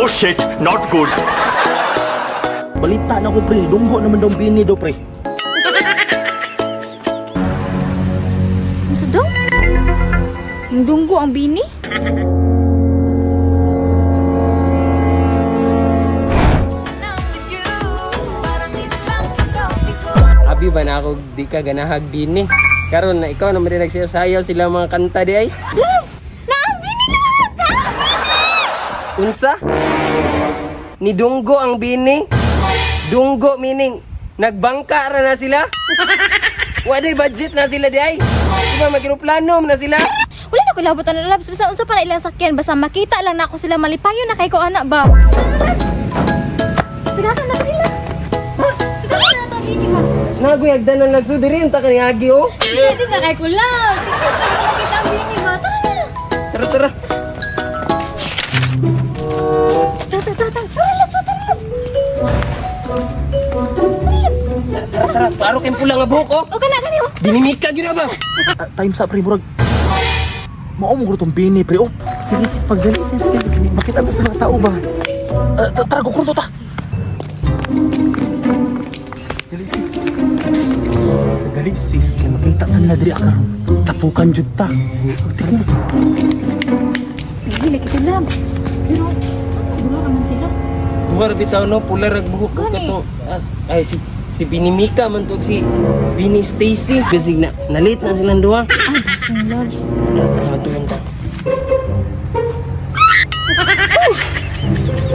Oh shit, not good. Balita na ko pre, dunggo naman daw bini daw pre. Unsa daw? Ang dunggo ang bini? Abi ba na ako di ka ganahag din eh. Karon na ikaw naman din nagsayaw sila mga kanta di ay. Loves! Naang bini, Loves! Naang bini! Unsa? Ni Dunggo ang bini. Dunggo meaning nagbangka ra na sila. Waday budget na sila di ay. Di ba mag-eroplano man na sila? Wala na ko labot ano, Loves. Basta unsa pa na ilang sakyan. Basta makita lang na ako sila malipayon na kay ko anak ba? Loves! Sigakan na sila. Sigakan na to bini ba? Nagoy agdanan lagso diri unta ka ni Agi oh. Excited na kay ko, Loves. Sige, pag makita ang bini ba? Tara na! Tara tara. Tara, tara, tara, tara. Tara, Loves! Tara, Loves! Tara, Loves! Tara tara, klaro kay pula nga buhok oh. O kana, kani oh. Binimika gyud na ba? Ah, time sa pre murag. Mao mo tong bini pre oh. Sige sis, pagdali sis, kay makita ba sa mga tao ba? Ah, tara kukurto ta. Dali sis. Dali sis, kay makita ka na diri karon. Tapukan jud ta. Tara. Hindi lagi ko, Loves. Pero, ano, buha naman sila. Duha ra bitaw no, pula ra buhok ko Gani. kato. Ay si si Binimika man to si Bini Stacy kasi na nalit na silang duha. Ay, basing, Loves. Tara matulong ta.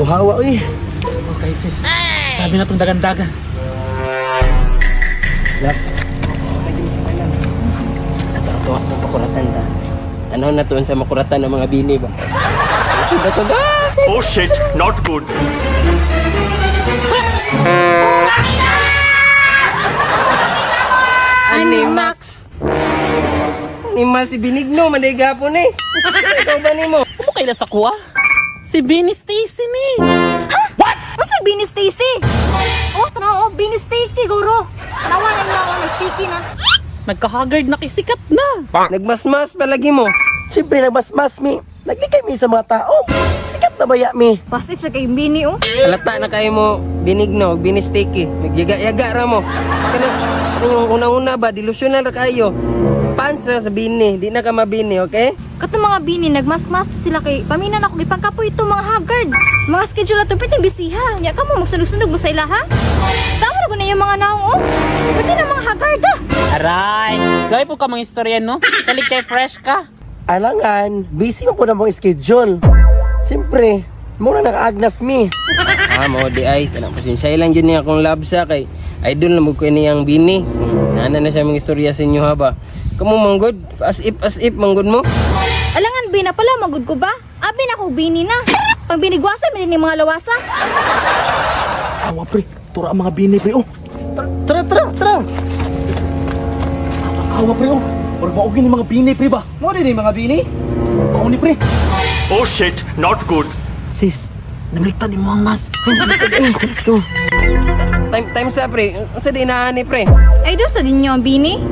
Uhawa oy. Okay sis. Sabi na tong dagan-dagan. Laps. Lagi mo sila lang. Ato ato ako pakuratan ta. Tanaw na tuon sa makuratan ng mga bini ba. Sa na to ba? Oh shit, not good. Animax. Ni mas si Benigno man day gapon eh. Ikaw ba nimo? Mo kaila sa kuha? Si Benny Stacy ni. Unsa bini Stacy? Oh, tanaw oh, bini Stacy guro. Tanawa na nila ako na sticky na. Nagka-haggard na kisikat na. Nagmasmas palagi mo. Siyempre nagbasmas mi. Naglikay mi sa mga tao. Sikat na baya mi. Pasif sa kay bini oh. Halata na kayo mo Benigno, Bini Sticky. Nagyaga-yaga ra mo. Kana kana yung una-una ba delusional ra kayo. Pants ra sa bini, di na ka mabini, okay? Katong mga bini nagmasmas to sila kay paminan ako gipangkapoy ito mga haggard. Mga schedule ato perting bisiha. Nya kamo magsunog-sunog mo sa ila ha? Tama ra na yung mga naong oh. Pwede na mga haggard ah. Aray, gawin po ka mga istorya no? Salig kay fresh ka. Alangan, busy man po na mong schedule. Siyempre, muna nakaagnas mi. Ah, mo di ay kanang pasensya lang jud niya akong love sa kay idol na mo ko niyang bini. Nana na siya mga istorya sa inyo ha ba. Kamo manggod, as if manggod mo. Alangan bina pala magud ko ba? Abi na ko bini na. Pag binigwasa man ni mga lawasa. Awa pre, tura ang mga bini pre oh. Tara, tara, tara. Awa pre oh. Murag mao gini mga bini pre ba? Mo din mga bini. Mao ni pre. Oh shit, not good. Sis, nabaliktad mo ang mas. Eh, let's go. Time time sa pre. Unsa di inaani pre? Idol sa dinyo ang bini.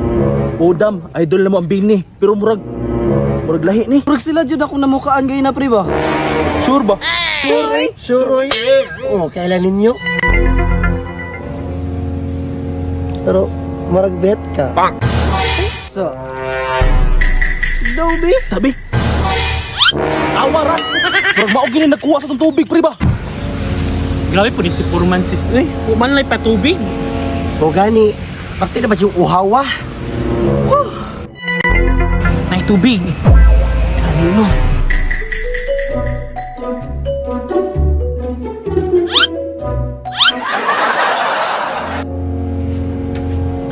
Odam, idol na mo ang bini, pero murag murag lahi ni. Murag sila jud ako namukaan gayon na pre ba? Sure ba? Sure, sure oy. Oh, kailan ninyo? Pero murag bet ka. So. Dobi. Tabi. Awa ra. Murag mao gini nagkuha sa tong tubig pre ba? Grabe po ni si Purman sis. Uy, puman lay patubig. O gani, parte na ba yung uhawa? Nay tubig. Gani mo.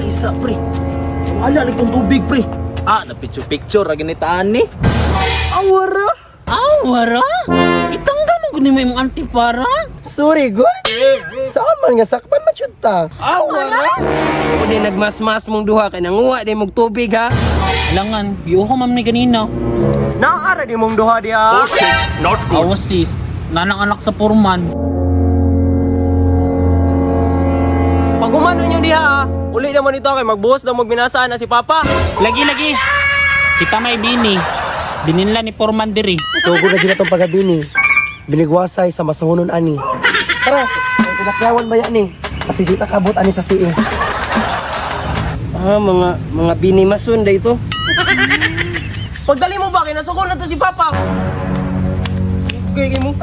Taysa pre. Wala lang tong tubig pre. Ah, na picture picture ra ginitaan ni. Awara. Aw, wara. Itanggal mo gud nimo imong antipara. Sorry, good. Saan man nga sakpan man jud ta? Awara. Ako di nagmasmas mong duha kay nanguha di mong tubig ha. Alangan, biyo ko ma'am ni ganina. Naara di mong duha diha. Oh shit, not good. Awa sis, nanang anak sa Purman. Pag umano nyo diha ah, uli naman ito kay magbuhos daw magbinasaan na si Papa. Lagi lagi. Kita may bini. Dininla ni Purman diri. Sugo na jud atong pagabini. Binigwasay sa masahonon ani. Tara, ang tinakyawan ba yan ni? Kasi di ta kabot ani sa CA. Ah, mga mga binimason da ito. Pagdali mo ba kay nasugol na to si Papa. Okay, kay mo.